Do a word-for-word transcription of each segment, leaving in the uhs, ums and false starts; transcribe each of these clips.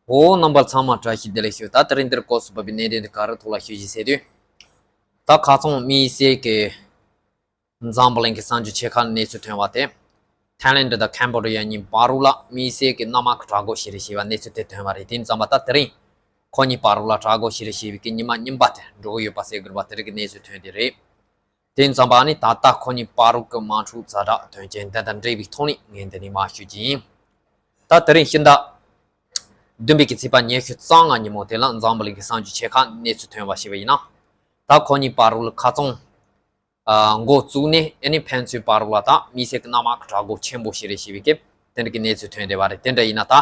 འོ། རྣམ་པ་ཚང་མ་བཀྲ་ཤིས་བདེ་ལེགས་ཞུ། ད་དེ་རིང་འདིར་སྐོར་སུ་བབས་པའི་གནད་དོན་དེ་ག་རེ་ཐོག་ལ་ཞུ་ཞིག་ཟེར་དུས། ད་ཁ་སང་དམིགས་བསལ་གྱི་འཛམ་བུ་གླིང་གི་གསར་འགྱུར་ཆེ་ཁག་གནས་ཚུལ་ཐོན་པ་དེ། ཐའི་ལེན་ཌི་དང་ཁེམ་བོ་ཌི་ཡ་གཉིས་བར་ལ་དམིགས་བསལ་གྱི་གནམ་དམག་གི་དྲག་རྒོལ་བྱས་རེད་ཞེས་པ་གནས་ཚུལ་དེ་ཐོན་པ་རེད། དེ་ཙམ་པ་ད་དེ་རིང་ཁོ་གཉིས་བར་ལ་དྲག་རྒོལ་བྱས་རེད་ཞེས་པའི་གི་ཉི་མ་རྙིང་པ་དེ་འགྲོ་གི་ཡོད་པ་ཟེར་དགོས་པ་དེ་རིགས་ཀྱི་གནས་ཚུལ་ཐོན་དེ་རེད། དེ་ཙམ་པ་ནི་ད་ལྟ་ཁོ་གཉིས་བར་གྱི་དམག་འཁྲུག་ཛ་དྲག་ཐོན་རྐྱེན་འདི་དང་འབྲེལ་བའི་ཐོག་ནས་ངས་འདི་ནས་མར་ཞུ་རྒྱུ་ཡིན། ད་དེ་རིང་ཕྱི་ཟླ་བདུན་པའི་གི་ཚེས་པ་ཉི་ཤུ་རྩ་ལྔ་ཉིན་མོ་དེ་ལ་འཛམ་བུ་གླིང་གི་གསར་འགྱུར་ཆེ་ཁག་གནས་ཚུལ་ཐོན་པ་ཞིག་ཡིན་ན། ད་ཁོ་གཉིས་བར་ལ་ཁ་སང་འགོ་བཙུགས་ནས་ཨ་ནི་ཕན་ཚུན་བར་ལ་ད་དམིགས་བསལ་གྱི་གནམ་དམག་གི་དྲག་རྒོལ་ཆེན་པོ་ཞིག་རེད་ཞེས་པའི་གི་དེ་འདྲ་གི་གནས་ཚུལ་ཐོན་བསྡད་པ་རེད། དེ་འདྲ་ཡིན་ན་ད།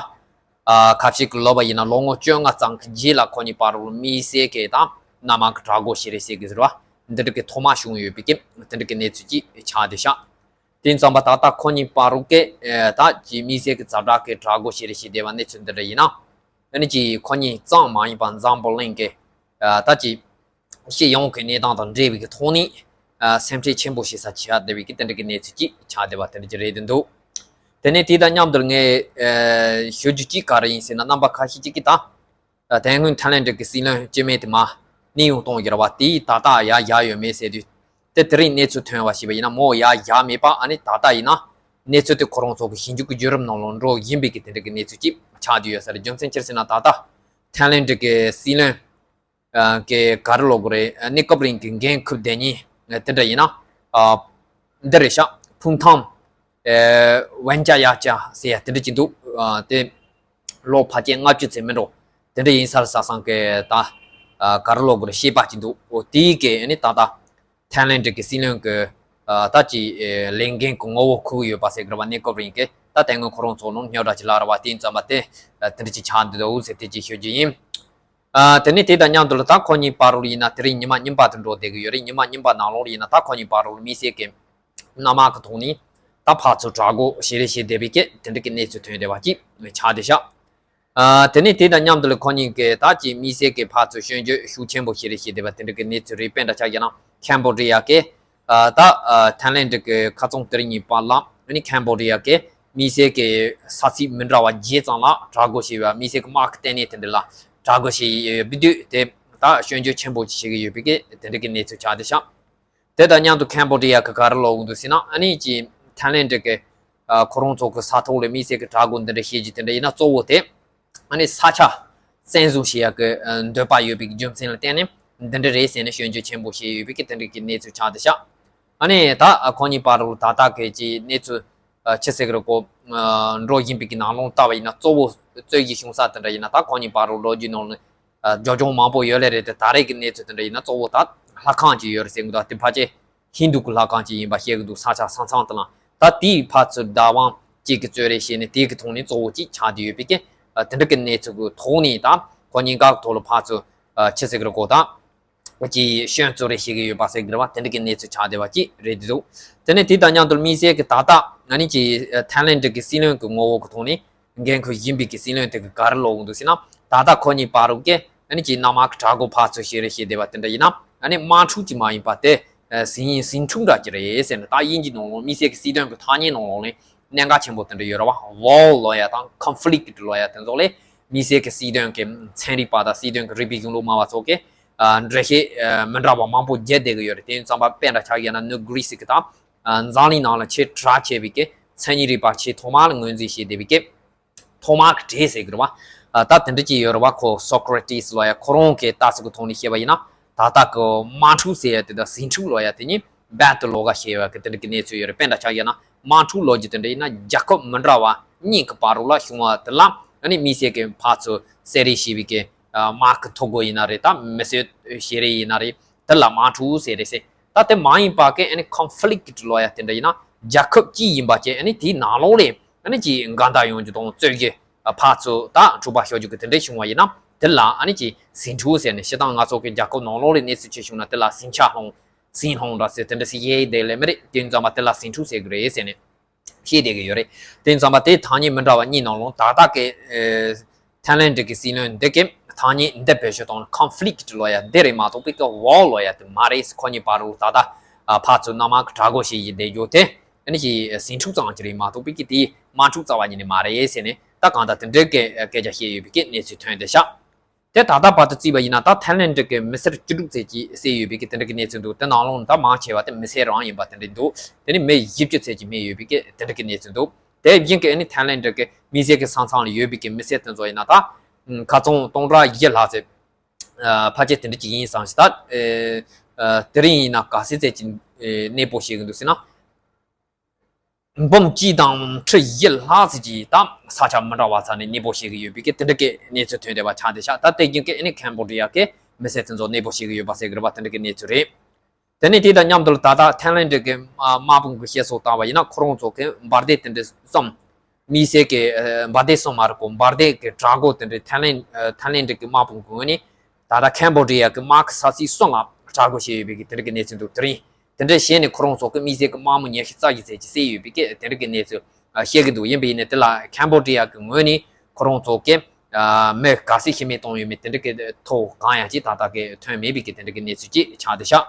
ཨ། ཁ་ཤས་ཀྱི་ལོ་པ་ཡིན་ན་ལོ་ངོ་བཅོ་ལྔ་ཙམ་གྱི་རྗེས་ལ་ཁོ་གཉིས་བར་ལ་དམིགས་བསལ་གྱི་ད་གནམ་དམག་གི་དྲག་རྒོལ་ཞིག་རེད་ཞེས་གི་ཟེར་བ་འདི་འདྲ་གི་ཐོག་མ་བྱུང་ཡོད་པའི་གི་དེ་འདྲ་གི་གནས་ཚུལ་ཅིག་ཆགས་བསྡད་ཤག་དེ་ཙམ་པ་ད་ལྟ་ཁོ་གཉིས་བར་ལ་གི་ད་ཀྱི་དམིགས་བསལ་གྱི་ཛ་དྲག་གི་དྲག་རྒོལ་ཞིག་རེད་ཞེས་བསྡད་པ་གནས་ཚུལ་འདི་འདྲ་ཡིན་ན། ཨ་ནི་ཀྱི་ཁོ་གཉིས་ཙམ་མ་ཡིན་པར་འཛམ་བུ་གླིང་གི་ད་ཀྱི་སྤྱི་ཡོངས་ཀྱི་གནས་སྟངས་དང་འབྲེལ་བའི་གི་ཐོག་ནས། ཨ། སེམས་ཁྲལ་ཆེན་པོ་བྱེད་ས་ཆགས་བསྡད་པའི་གི་དེ་འདྲ་གི་གནས་ཚུལ་ཅིག་ཆགས་བསྡད་པ་དེ་འདྲ་ཅིག་རེད་འདུག་དེ་ནས་དེ་དང་མཉམ་དུ་ངས། ཨ། ཞུ་རྒྱུ་ཅིག་ག་རེ་ཡིན་ཟེར་ན། རྣམ་པ་ཁ་ཤས་ཅིག་གིས་ད། ཨ། དེ་སྔོན་ཐའི་ལེན་ཌི་གི་སྲིད་བློན་སྐྱེ་དམན་དེ་མར་གནས་དབྱུང་བཏང་ཡོད་རེད་པ། དེས་ད་ལྟ་ཡར་བཞག་ཡོད་མེད་ཟེར་དུས། དེ་དེ་རིང་གནས་ཚུལ་ཐོན་པ་ཞིག་ཡིན་ན་མོ་ཡར་བཞག་མེད་པ། ཨ་ནི་ད་ལྟ་ཡིན་ན་གནས་ཚུལ་དེ་ཁོ་རང་ཚོ་གི་ཞིབ་འཇུག་གི་བརྒྱུད་རིམ་ནང་ལ་འགྲོ་བཞིན་པའི་གི་དེ་འདྲ་གི་གནས་ཚུལ་ཅིག་ཆགས་བསྡད་ཡོད་ས་རེད། རྒྱུ་མཚན་ཅི་རེད་ཟེར་ན། ད་ལྟ་ཐའི་ལེན་ཌི་གི་སྲིད་བློན། ཨ། གི་ག་རེ་ལབ་དགོས་རེད། ཨ། གནས་སྐབས་རིང་གི་འགན་འཁུར་བསྡད་མཁན་དེ་འདྲ་ཡིན་ན། ཨ། འདི་རེད་ཤག་ཕུང་ཐང་། ཨ། ཝན་ཅ་ཡ་ཅ་ཟེར་ཡ་དེ་འདྲ་ཅིག་འདུག་ཨ། དེ་ལོ་ཕལ་ཆེར་ལྔ་བཅུ་ཙམ་མིན་འགྲོ། དེ་འདྲ་ཡིན་ས་རེད་བསམ་གི། ད། ཨ། ག་རེ་ལབ་དགོས་རེད། བཤད་པ་ཅིག་འདུག་འོ། དེའི་གི་ཨ་ནི་ད་ལྟ་ཐའི་ལེན་ཌི་གི་སྲིད་བློན་གི། ཨ། ད་ཀྱི། ཨ། ལས་འགན་གི་ངོ་བོ་འཁུར་གི་ཡོད་པ་ཟེར་གི་རེད་པ། གནས་སྐབས་རིང་གི་ད་དེ་སྔོན་ཁོ་རང་ཚོ་ནང་རྙོག་དྲ་ཅིག་ལ་རེད་པ། དེ་ཙམ་པ་དེ། ཨ། དེ་འདྲ་ཅིག་ཆགས་འདུག་ཟེར་དེ་ཅིག་ཞུ་རྒྱུ་ཡིན། ཨ། དེ་ནས་དེ་དང་མཉམ་དུ་ལ་ད་ཁོ་གཉིས་བར་ལ་ཡིན་ན་དེ་རིང་ཉི་མ་རྙིང་པ་དེ་འགྲོ་བསྡད་ཀྱི་ཡོད་རེད། ཉི་མ་རྙིང་པ་ནང་ལོགས་ལ་ཡིན་ན་ད་ཁོ་གཉིས་བར་ལ་དམིགས་བསལ་གྱི་གནམ་དམག་གི་ཐོག་ནས་ད་ཕར་ཚུར་དྲག་རྒོལ་བྱེད་རེས་བྱེད་བསྡད་པའི་སྐད་དེ་འདྲ་གི་གནས་ཚུལ་ཐོན་བསྡད་པ་ཅིག་ཆགས་བསྡད་ཤག་ཨ། དེ་ནས་དེ་དང་མཉམ་དུ་ལ་ཁོ་གཉིས་ཀྱིས་ད་ཀྱི་དམིགས་བསལ་གྱི་ཕར་ཚུར་སྐྱོན་བརྗོད་ཤུགས་ཆེན་པོ་བྱེད་རེས་བྱེད་བསྡད་པ་དེ་འདྲ་གི་གནས་ཚུལ་རེད། དཔེར་ན་ཆ་བཞག་ན་ཁེམ་བོ་ཌི་ཡ་གི། ཨ། ད། ཨ། ཐའི་ལེན་ཌི་གི་ཁ་རྩང་དེ་རིང་གཉིས་བར་ལ་ཨ་ནི་ཁེམ་བོ་ཌི་ཡ་གི་དམིགས་བསལ་གྱི་ས་ཚིགས་མི་འདྲ་བ་བརྒྱད་ཙམ་ལ་དྲག་རྒོལ་བྱས་པ། དམིགས་བསལ་གྱི་དམག་གི་ལྟེ་གནས་དེ་འདྲ་ལ་དྲག་རྒོལ་བྱས་ཡོད་པའི་དུས་དེ་ད་སྐྱོན་བརྗོད་ཆེན་པོ་བྱེད་ཀྱི་ཡོད་པའི་གི་དེ་འདྲ་གི་གནས་ཚུལ་ཆགས་བསྡད་ཤག་དེ་དང་མཉམ་དུ་ཁེམ་བོ་ཌི་ཡ་གི་ག་རེ་ལབ་ཀྱི་འདུག་ཟེར་ན། ཨ་ནི་ཀྱི་ཐའི་ལེན་ཌི་གི། ཨ། ཁོ་རང་ཚོ་གི་ས་ཐོག་ལ་དམིགས་བསལ་གྱི་དྲག་རྒོལ་འདི་འདྲ་བྱེད་རྒྱུ་དེ་འདྲ་ཡིན་ན་གཙོ་བོ་དེ། ཨ་ནི་ས་ཆ་བཙན་བཟུང་བྱེད་ཡག་གི། ཨ། འདོད་པ་ཡོད་པའི་རྒྱུ་མཚན་ལ་བརྟེན་ནས་འདི་འདྲ་རེད་ཟེར་ནས་སྐྱོན་བརྗོད་ཆེན་པོ་བྱས་ཡོད་པའི་གི་དེ་འདྲ་གི་གནས་ཚུལ་ཆགས་བསྡད་ཤག་ཨ་ནི་ད། ཨ། ཁོ་གཉིས་བར་ལ་ད་ལྟ་གི་ཀྱི་གནས་ཚུལ། ཨ། ཅི་ཟེར་གི་རེད་གོ། ཨ། འགྲོ་བཞིན་པའི་གི་ནང་ལོགས་ལྟ་བ་ཡིན་ན་གཙོ་བོ་རྩོད་གཞི་བྱུང་ས་དེ་འདྲ་ཡིན་ན། ད་ཁོ་གཉིས་བར་ལ་ལོ་རྒྱུས་ནང་ལ། ཨ། རྒྱབ་ལྗོངས་མང་པོ་ཡོད་ལེ་རེད་དེ། ད་རེས་ཀྱི་གནས་ཚུལ་དེ་འདྲ་ཡིན་ན་གཙོ་བོ་ད་ལྷ་ཁང་ཅིག་ཡོད་རེད་ཟེར་གི་འདུག་དེ་ཕལ་ཆེར་ཧིན་དུ་གི་ལྷ་ཁང་ཅིག་ཡིན་པ་བཤད་གི་འདུག་ས་ཆ་ས་མཚམས་དེ་ལ། ད་དེའི་ཕར་ཚུར་བདག་དབང་ཅིག་གི་རྩོད་རེས་བྱས་ནས་དེ་གི་ཐོག་ནས་གཙོ་བོ་ཅིག་ཆགས་བསྡད་ཡོད་པའི་གི། ཨ། དེ་འདྲ་གི་གནས་ཚུལ་གི་ཐོག་ནས་ད་ཁོ་གཉིས་ཀ་གི་ཐོག་ལ་ཕར་ཚུར། ཨ། ཅི་ཟེར་གི་རེད་གོ། ད་ཀྱི་སྐྱོན་རྩོད་རེས་བྱེད་ཀྱི་ཡོད་པ་ཟེར་གི་རེད་པ། དེ་འདྲ་གི་གནས་ཚུལ་ཆགས་བསྡད་པ་ཅིག་རེད་འདུག་དེ་ནས་དེ་དང་མཉམ་དུ་དམིགས་བསལ་གྱི་ད་ལྟ་ཨ་ནི་ཀྱི་ཐའི་ལེན་ཌི་གི་སྲིད་བློན་གྱི་ངོ་བོ་གི་ཐོག་ནས་འགན་འཁུར་བཞིན་པའི་གི་སྲིད་བློན་དེ་གི་ག་རེ་ལབ་ཀྱི་འདུག་ཟེར་ན། ད་ལྟ་ཁོ་གཉིས་བར་གྱི་ཨ་ནི་ཀྱི་གནམ་དམག་གི་དྲག་རྒོལ་ཕར་ཚུར་བྱེད་རེས་བྱེད་བསྡད་པ་དེ་འདྲ་ཡིན་ན། ཨ་ནི་དམག་འཁྲུག་ཅིག་མ་ཡིན་པ་དེ། ཨ། ཟིང་ཟིང་འཁྲུག་འདྲ་ཅིག་རེད་ཟེར་ནས། ད་དབྱིན་ཇིའི་ནང་ལོགས་དམིགས་བསལ་གྱི་སྲིད་དོན་གྱི་ཐ་སྙད་ནང་ལོགས་ནས་གནད་འགག་ཆེན་པོ་དེ་འདྲ་ཡོད་རེད་པ། ཝོར་ལབ་ཡ་དང་ཀོན་ཕི་ལིཀ་ཊི་ལབ་ཡ་དེ་ཚོ་ལས། དམིགས་བསལ་གྱི་སྲིད་དོན་གྱི་ཚན་རིག་པ་དང་སྲིད་དོན་གྱི་རིག་པའི་གཞུང་ལུགས་སྨྲ་བ་ཚོ་གིས། ཨ། འགྲེལ་བཤད། ཨ། མི་འདྲ་བ་མང་པོ་བརྒྱབ་བསྡད་ཀྱི་ཡོད་རེད། དེ་ཙམ་པ་དཔེར་ན་ཆ་བཞག་ན་ནིའུ་གྷི་རི་སི་གི་ད། ཨ། འཛམ་གླིང་ནང་ལ་ཆེས་གྲགས་ཆེ་བའི་གི་མཚན་ཉིད་རིག་པ་ཆེས་ཐོག་མ་ལ་ངོས་འཛིན་བྱས་བསྡད་པའི་གི་ཐོག་མ་གི་གྲས་ཟེར་གི་རེད་པ། ཨ། ད་དེ་འདྲ་ཅིག་ཡོད་རེད་པ། ཁོ་སོ་ཀྲ་ཏི་སི་ལབ་ཡ་ཁོ་རང་གི་ལྟ་ཚུལ་གི་ཐོག་ནས་བཤད་པ་ཡིན་ན། ད་ལྟ་གི་དམག་འཁྲུག་ཟེར་ཡ་དེ་དང་ཟིང་འཁྲུག་ལབ་ཡ་དེ་གཉིས་རྦད་དེ་ལོགས་ཀ་བྱས་ཡོད་གི་དེ་འདྲ་གི་གནས་ཚུལ་ཡོད་རེད། དཔེར་ན་ཆ་བཞག་ན་དམག་འཁྲུག་ལབ་རྒྱུ་དེ་འདྲ་ཡིན་ན། རྒྱལ་ཁབ་མི་འདྲ་བ་གཉིས་ཀྱི་བར་ལ་བྱུང་བ་དེ་ལ་ཨ་ནི་དམིགས་བསལ་གྱི་ཕར་ཚུར་བསད་རེས་བྱས་པའི་གི། ཨ། དམག་གི་འཐུས་སྒོ་ཡིན་ན་རེད། ད་མི་གསོད་བྱེད་རེས་ཡིན་ན་རེད། དེ་ལ་དམག་འཁྲུག་ཟེར་རེད་ཟེར། ད་དེ་མ་ཡིན་པ་གི་ཨ་ནི་ཀོན་ཕི་ལིཀ་ཊི་ལབ་ཡ་དེ་འདྲ་ཡིན་ན། རྒྱལ་ཁབ་གཅིག་ཡིན་པ་བྱས། ཨ་ནི་དེའི་ནང་ལོགས་ལ་ཨ་ནི་ཅིག་འགལ་ཟླ་ཡོང་རྒྱུ་དང་རྩོད་རྒྱུ། ཨ། ཕར་ཚུར་ད་འཁྲུག་པ་ཤོར་རྒྱུ་གི་དེ་འདྲ་བྱུང་བ་ཡིན་ན། དེ་ལ་ཨ་ནི་ཅིག་ཟིང་འཁྲུག་ཟེར་ནས། སྤྱིར་བཏང་ང་ཚོ་གི་རྒྱལ་ཁབ་ནང་ལོགས་ལ་གནས་ཚུལ་ཅིག་བྱུང་ན་དེ་ལ་ཟིང་ཆ་སློང་། ཟིང་སློང་འདྲ་ཟེར་དེ་འདྲ་ཟེར་ཡས་བསྡད་ལེ་མི་རེད། དེ་ཙམ་པ་དེ་ལ་ཟིང་འཁྲུག་ཟེར་གི་རེད་ཟེར་ནས་བཤད་བསྡད་ཀྱི་ཡོད་རེད། དེ་ཙམ་པ་དེ་ཐ་སྙད་མི་འདྲ་བ་གཉིས་ནང་ལོགས་ད་ལྟ་གི། ཨ། ཐའི་ལེན་ཌི་གི་སྲིད་བློན་འདི་གིས་ཐ་སྙད་འདི་བེད་སྤྱོད་བཏང་ན་ཀོན་ཕི་ལིཀ་ཊི་ལབ་ཡ་འདི་རེད་མ་གཏོགས་པའི་གི་ཝོར་ལབ་ཡ་དེ་མ་རེད། ཁོ་གཉིས་བར་ལ་ད་ལྟ། ཨ། ཕར་ཚུར་གནམ་དམག་གི་དྲག་རྒོལ་བྱེད་བཞིན་བསྡད་རྒྱུ་དེ། ཨ་ནི་ཞིག་ཟིང་འཁྲུག་ཙམ་ཅིག་རེད་མ་གཏོགས་པའི་གི་དེ་དམག་འཁྲུག་རྩ་བ་ཉིད་ནས་མ་རེད་ཟེར་ནས་ད་གང་ལྟར་དེ་འདྲའི་སྐད་སྐད་ཆ་བཤད་ཡོད་པའི་གི་གནས་ཚུལ་ཐོན་བསྡད་ཤག་དེ་ད་ལྟ་བར་དུ་བརྩིས་པ་ཡིན་ན་ད་ཐའི་ལེན་ཌི་གི་མི་སེར་བཅུ་དྲུག་ཙམ་ཅིག་བསད་ཡོད་པའི་གི་དེ་འདྲ་གི་གནས་ཚུལ་འདུག་དེ་ནང་ལོགས་ནས་ད་མང་ཆེ་བ་དེ་མི་སེར་རང་ཡིན་པ་དེ་འདྲ་འདུག་དེ་ནས་མི་བཞི་བཅུ་ཙམ་ཅིག་རྨས་ཡོད་པའི་གི་དེ་འདྲ་གི་གནས་ཚུལ་འདུག་དེ་བཞིན་གི་ཨ་ནི་ཐའི་ལེན་ཌི་གི་དམིགས་བསལ་གི་ས་མཚམས་ལ་ཡོད་པའི་གི་མི་སེར་དེ་ཚོ་ཡིན་ན་ད་ཁ་ཚོན་སྟོང་ཕྲག་བཞི་ལྷག་ཙམ་ཕལ་ཆེར་དེ་འདྲ་ཅིག་ཡིན་བསམ་ཞིག་ད་དེ་རིང་ཡིན་ན་ག་ཚད་ཙམ་ཅིག་གནས་སྤོ་བྱེད་གི་འདུག་ཟེར་ན། འབུམ་གཅིག་དང་ཁྲི་བཞི་ལྷག་ཙམ་ཅིག་ད་ས་ཆ་མི་འདྲ་བ་ཚང་ནས་གནས་སྤོ་བྱེད་ཀྱི་ཡོད་པའི་གི་དེ་འདྲ་གི་གནས་ཚུལ་ཐོན་བསྡད་པ་ཆགས་བསྡད་ཤག་ད་དེ་རྒྱུན་གི་ཨ་ནི་ཁེམ་བྷོ་ཌི་ཡ་གི་མི་སེར་དེ་ཚོ་གནས་སྤོ་བྱེད་ཀྱི་ཡོད་པ་ཟེར་གི་རེད་པ། དེ་འདྲ་གི་གནས་ཚུལ་རེད། དེ་ནས་དེ་དང་མཉམ་དུ་ད་ལྟ་ཐའི་ལེན་ཌི་གི་དམག་དཔུང་གི་བཤད་སྲོལ་བཏང་བ་ཡིན་ན་ཁོ་རང་ཚོ་གི་འབར་མདེལ་དེ་འདྲ་གསུམ། དམིགས་བསལ་གི་འབར་མདེལ་གསུམ་མ་རེད་གོ། འབར་མདེལ་གི་དྲག་རྒོལ་དེ་འདྲ་ཐའི་ལེན་ཐའི་ལེན་ཌི་གི་དམག་དཔུང་གི་ངོས་ནས། ད་ལྟ་ཁེམ་བྷོ་ཌི་ཡ་གི་དམག་ས་ཚིགས་གསུམ་ལ་དྲག་རྒོལ་བྱས་ཡོད་པའི་གི་དེ་འདྲ་གི་གནས་ཚུལ་འདུག་དེ་རིང་དེ་འདྲ་བྱས་ནས་ཁོ་རང་ཚོ་གི་དམིགས་བསལ་གི་དམག་མི་ཉི་ཤུ་རྩ་བཞི་ཙམ་ཅིག་བསད་ཡོད་པའི་གི་དེ་འདྲ་གི་གནས་ཚུལ་བཤད་གི་འདུག་ཡིན་པ་ཡིན་ནའི་དེ་ལ་ཁེམ་བྷོ་ཌི་ཡ་གི་ངོས་ནས་ཁོ་རང་ཚོ་གི་མི་ག་ཚད་ཤི་རྨས་བཏང་ཡོད་མེད་དེ་འདྲ་གི་ཐོ་གང་ཡང་ཅིག་ད་ལྟ་གི་ཐོན་མེད་པའི་གི་དེ་འདྲ་གི་གནས་ཚུལ་ཅིག་ཆགས་བསྡད་ཤག་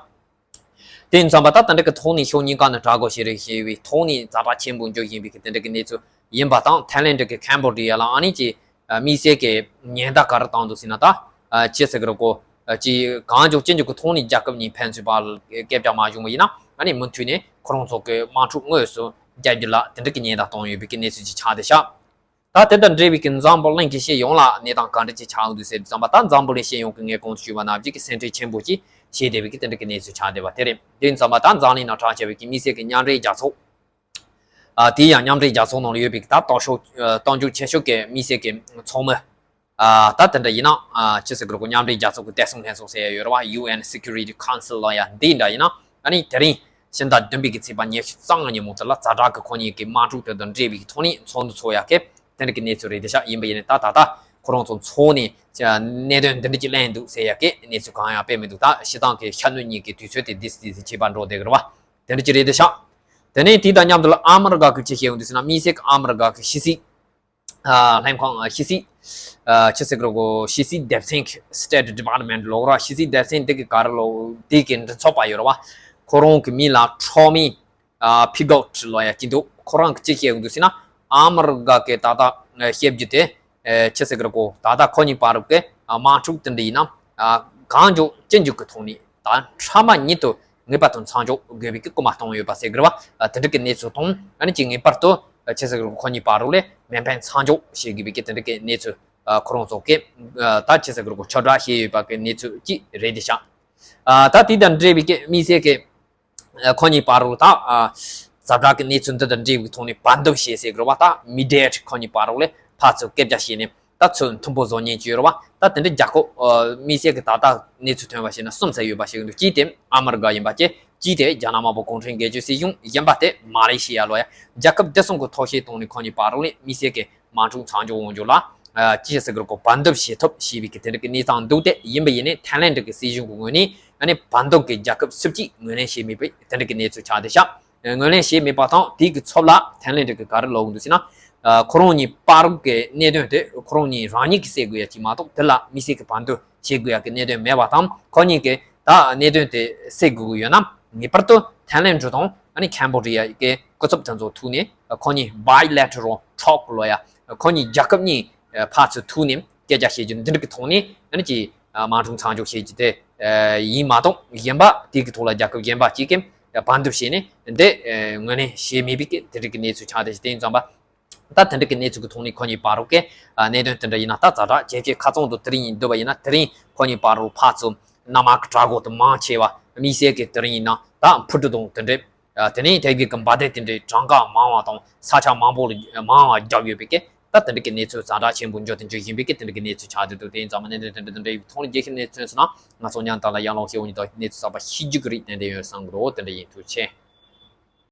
དེ་ཡིན་ཙང་པ་ད་དེ་འདྲ་གི་ཐོག་ནས་ཕྱོགས་གཉིས་ཀ་ནས་དྲག་རྒོལ་བྱེད་རེས་བྱས་པའི་ཐོག་ནས་ཛ་དྲག་ཆེན་པོ་འགྱུར་བཞིན་པའི་གི་དེ་འདྲ་གི་གནས་ཚུལ་ཡིན་པ་དང་ཐའི་ལེན་ཌི་གི་ཁེམ་བྷོ་ཌི་ཡ་ལ་ཨ་ནི་ཅིག་དམིགས་བསལ་གི་ཉེན་བརྡ་ག་རེ་བཏང་འདུག་ཟེར་ན་ད་ཅི་ཟེར་གི་རེད་གོ། ཅིག་གང་མགྱོགས་ཅི་མགྱོགས་གི་ཐོག་ནས་རྒྱལ་ཁབ་གཉིས་ཕན་ཚུན་བར་སྐད་ཆ་མ་བྱུང་བ་ཡིན་ན་ཨ་ནི་མུ་མཐུད་ནས་ཁོ་རང་ཚོ་གི་དམག་འཁྲུག་དངོས་སུ་རྒྱག་རྒྱུ་ལ་དེ་འདྲ་གི་ཉེན་བརྡ་བཏང་ཡོད་པའི་གི་གནས་ཚུལ་ཅིག་ཆགས་བསྡད་ཤག་ད་དེ་དང་འབྲེལ་བའི་གི་འཛམ་བུ་གླིང་གི་སྤྱི་ཡོངས་ལ་གནས་སྟངས་ག་འདྲ་ཅིག་ཆགས་ཡོང་དུས་ཟེར་དུས་ཙམ་པ་ད་འཛམ་བུ་གླིང་སྤྱི་ཡོངས་ཀྱི་ངས་གོང་དུ་ཞུས་པ་ནང་བཞིན་གི་སེམས་ཁྲལ་ཆེན་པོ་ཅིག་བྱས་བསྡད་པའི་གི་དེ་འདྲ་གི་གནས་ཚུལ་ཆགས་བསྡད་པ་དེ་རེད། དེ་ཡིན་ཙམ་པ་ད་འཛམ་གླིང་ནང་གྲགས་ཆེ་བའི་གི་དམིགས་བསལ་གི་མཉམ་འབྲེལ་རྒྱལ་ཚོགས། ཨ་དེ་ཡང་མཉམ་འབྲེལ་རྒྱལ་ཚོགས་ནང་ལ་ཡོད་པའི་གི་ད་སྟོབས་ཤུགས་ཨ་སྟོབས་འབྱོར་ཆེ་ཤོས་ཀྱི་དམིགས་བསལ་གི་ཚོགས་མི། ཨ་ད་དེ་འདྲ་ཡིན་ན་ཨ་ཅི་ཟེར་གི་རེད་གོ། མཉམ་འབྲེལ་རྒྱལ་ཚོགས་ཀྱི་བདེ་སྲུང་ལྷན་ཚོགས་ཟེར་ཡ་ཡོད་རེད་བ། ཡུ་ཨེན་སི་ཀུ་རི་ཊི་ཁའུན་སིལ་ལ་ཡ་འདི་འདྲ་ཡིན་ན་ཨ་ནི་དེ་རིང་ཕྱི་ཟླ་བདུན་པའི་གི་ཚེས་པ་ཉི་ཤུ་རྩ་ལྔ་ཉིན་མོ་དེ་ལ་ཛ་དྲག་གི་ཁོ་གཉིས་ཀྱི་དམག་འཁྲུག་དེ་དང་འབྲེལ་བའི་གི་ཐོག་ནས་ཚོགས་འདུ་ཚོགས་ཡ་གི་དེ་འདྲ་གི་གནས་ཚུལ་རེད་དེ་ཤག་ཡིན་པ་ཡིན་ནའི་ད་ད་ལྟ་ཁོ་རང་ཚོ་ཚོགས་ནས་གནད་དོན་འདི་འདྲ་ཅིག་གླེང་འདུག་ཟེར་ཡ་གི་གནས་ཚུལ་གང་ཡང་སྤེལ་མི་འདུག་ད་སྤྱིར་བཏང་གི་ཤར་ནུབ་གཉིས་ཀྱི་དུས་ཚོད་དེ་དེ་སྲིད་དེ་བྱེད་པ་འགྲོ་བསྡད་གི་རེད་བ། དེ་འདྲ་ཅིག་རེད་དེ་ཤག་དེ་ནས་དེ་དང་མཉམ་དུ་ལ་ཨ་མི་རི་ཀ་གི་ཅི་བཤད་ཡོང་དུས་ཟེར་ན་དམིགས་བསལ་གི་ཨ་མི་རི་ཀ་གི་ཕྱི་སྲིད། ཨ་ལྷན་ཁང་ཨ་ཕྱི་སྲིད་ཨ་ཕྱི་སྲིད་གི་རོ་གོ་ཕྱི་སྲིད་སྡེ་ཚན་གི་State Department ལོག་ར་ཕྱི་སྲིད་སྡེ་ཚན་དེ་གི་ག་རེ་ལོ་དེ་གི་མགྲིན་ཚབ་པ་ཡོད་ར་བ། ཁོ་རང་གི་མིང་ལ་ཁྲོ་མི་ཨ་ཕི་གོལ་ལོ་ཡ་གི་འདུག་ཁོ་རང་གི་ཅི་བཤད་ཡོང་དུས་ཟེར་ན་ཨ་མི་རི་ཀ་གི་ད་ལྟ་བཤད་རྒྱུ་དེ་ཨ་ཕྱི་སྲིད་གི་རོ་གོ་ད་ལྟ་ཁོ་གཉིས་བར་གི་དམག་འཁྲུག་དེ་འདྲ་ཡིན་ན་ཨ་གང་མགྱོགས་ཅི་མགྱོགས་གི་ཐོག་ནས། ད་ཕྲ་མ་ཉིད་དུ་ངེས་པར་དུ་མཚམས་འཇོག་དགོས་པའི་སྐུལ་མ་གཏོང་ཡོད་པ་ཟེར་གི་རེད་བ། དེ་འདྲ་གི་གནས་ཚུལ་དང་ཨ་ནི་ཅིག་ངེས་པར་དུ་ཆེ་སེ་གི་ཁོ་གཉིས་བར་རོགས་ལས་མེ་འཕེན་མཚམས་འཇོག་བྱེད་དགོས་པའི་དེ་འདྲ་གི་གནས་ཚུལ་ཁོ་རང་ཚོ་གིས་ད་ཆེ་སེ་གི་ཁོ་ཁྱབ་བསྒྲགས་བྱས་ཡོད་པ་གི་གནས་ཚུལ་ཅིག་རེད་དེ་ཤག་ད་དེ་དང་འབྲེལ་བའི་གི་དམིགས་བསལ་གི་ཁོ་གཉིས་བར་རོགས་ད་ཛ་དྲག་གི་གནས་ཚུལ་འདི་དང་འབྲེལ་བའི་ཐོག་ནས་བར་འདུམ་བྱས་ཟེར་གི་རེད་བ། ད་མི་ཌི་ཡེ་ཊར་ཁོ་གཉིས་བར་རོགས་ལས་ཕར་ཚུར་སྐད་ཆ་བཤད་ནས། ད་ཚོད་མཐུན་པོ་བཟོ་ཉན་གྱི་ཡོད་རེད་བ། ད་དེ་འདྲ་རྒྱལ་ཁབ་དམིགས་བསལ་གྱི་ད་ལྟ་གནས་ཚུལ་ཐོན་པ་ཞིག་ན་གསུམ་ཙམ་ཡོད་པ་ཞིག་འདུག་གཅིག་དེ་ཨ་མི་རི་ཀ་ཡིན་པ་བཅས། གཅིག་དེ་རྒྱ་ནག་དམར་པོ་གུང་ཁྲན་སྒེར་གཅོད་སྲིད་གཞུང་ཡིན་པ་དེ་མ་ལེ་ཤི་ཡ་ལོ་ཡ། རྒྱལ་ཁབ་བདེ་སྲུང་གི་ཐོག་ཤེས་གཏོང་ནས་ཁོ་གཉིས་བར་རོགས་ལས་དམིགས་བསལ་གྱི་དམག་འཁྲུག་མཚམས་འཇོག་འོང་རྒྱུ་ལ་ཅི་ཞིག་ཟེར་གི་རེད་གོ། བར་འདུམ་བྱེད་ཐབས་ཞེས་པའི་གི་དེ་འདྲ་གི་གནས་སྟངས་འདུག་སྟེ། ཡིན་པ་ཡིན་ནའི་ཐའི་ལེན་ཌི་གི་སྲིད་གཞུང་གི་ངོས་ནས་ཨ་ནི་བར་འདུམ་གི་རྒྱལ་ཁབ་སུ་གཅིག་ངོས་ལེན་བྱས་མེད་པའི་དེ་འདྲ་གི་གནས་ཚུལ་ཆགས་བསྡད་ཤག་ངོས་ལེན་བྱས་མེད་པ་དང་དེ་གི་ཚབ་ལ་ཐའི་ལེན་ཌི་གི་ག་རེ་ལབ་འདུག་ཟེར་ན། ཁོ་རང་གཉིས་བར་གི་གནད་དོན་དེ་ཁོ་རང་གཉིས་རང་ཉིད་ཀྱིས་སེལ་དགོས་ཡ་ཅིག་མ་གཏོགས་དེ་ལ་དམིགས་བསལ་གྱི་བར་འདུམ་བྱེད་དགོས་ཡ་གི་གནད་དོན་མེད་པ་དང་། ཁོ་གཉིས་ཀྱིས་ད་གནད་དོན་དེ་སེལ་དགོས་ཀྱི་ཡོད་ན་ངེས་པར་དུ་ཐའི་ལེན་ཌི་དང་ཨ་ནི་ཁེམ་བྷོ་ཌི་ཡ་གི་སྐུ་ཚབ་དེ་ཚོ་ཐུག་ནས་ཁོ་གཉིས་bilateral talk ལབ་ཡ། ཁོ་གཉིས་རྒྱལ་ཁབ་གཉིས་ཕར་ཚུར་ཐུག་ནས་སྐད་ཆ་བཤད་རྒྱུ་འདི་འདྲ་གི་ཐོག་ནས་ཨ་ནི་ཅིག་དམག་འཁྲུག་མཚམས་འཇོག་བྱེད་རྒྱུ་དེ་ཡིན་མ་གཏོགས་གཞན་པ་དེ་གི་ཐོག་ལ་རྒྱལ་ཁབ་གཞན་པ་གཅིག་གིས་བར་འདུམ་བྱས་ནས་འདི་ངོས་ལེན་བྱས་མེད་པའི་གི་དེ་འདྲ་གི་གནས་ཚུལ་ཆགས་བསྡད་ཤག་དེ་ཡིན་ཙང་པ། ད་དེ་འདྲ་གི་གནས་ཚུལ་གྱི་ཐོག་ནས་ཁོ་གཉིས་བར་རོགས་ཀྱི་ཨ་གནད་དོན་དེ་འདྲ་ཡིན་ན། ད་ཛ་དྲག་ཇེ་ཆེ་ཁ་ཚང་དུ་དེ་རིང་ཡིན་འདུག་པ་ཡིན་ན། དེ་རིང་ཁོ་གཉིས་བར་རོགས་ཕར་ཚུར་གནམ་དམག་གི་དྲག་རྒོལ་དེ་མང་ཆེ་བ་དམིགས་བསལ་གྱི་དེ་རིང་ཡིན་ན་ད་འཕུར་གྲུ་དང་དེ་འདྲའི་ཨ་དེ་ནས་དེ་གའི་གི་འབར་མདེལ་དེ་འདྲའི་གྲངས་ཀ་མང་བ་དང་ས་ཆ་མང་པོ་ལ་མང་བ་བརྒྱབ་ཡོད་པའི་གི་ད་དེ་འདྲ་གི་གནས་ཚུལ་ཛ་དྲག་ཆེན་པོ་འབྱོར་དུ་འཇུག་བཞིན་པའི་གི་དེ་འདྲ་གི་གནས་ཚུལ་ཆགས་བསྡད་འདུག་དེ་ཡིན་ཙང་མ་གནད་དོན་དེ་འདྲ་དེ་འདྲ་ཡི་ཐོག་ནས་རྒྱལ་ཁབ་གནས་ཚུལ་ཐོན་སོང་ན་ང་ཚོ་མཉམ་དུ་ལ་ཡང་ལོག་ཤེས་འོང་ཉིད་དང་གནས་ཚུལ་གསར་པ་ཤེས་རྒྱུ་གི་རིགས་ཏན་ཏན་ཡོད་བསམ་གི་རེད། དེ་འདྲ་ཡིན། ཐུགས་རྗེ་ཆེ།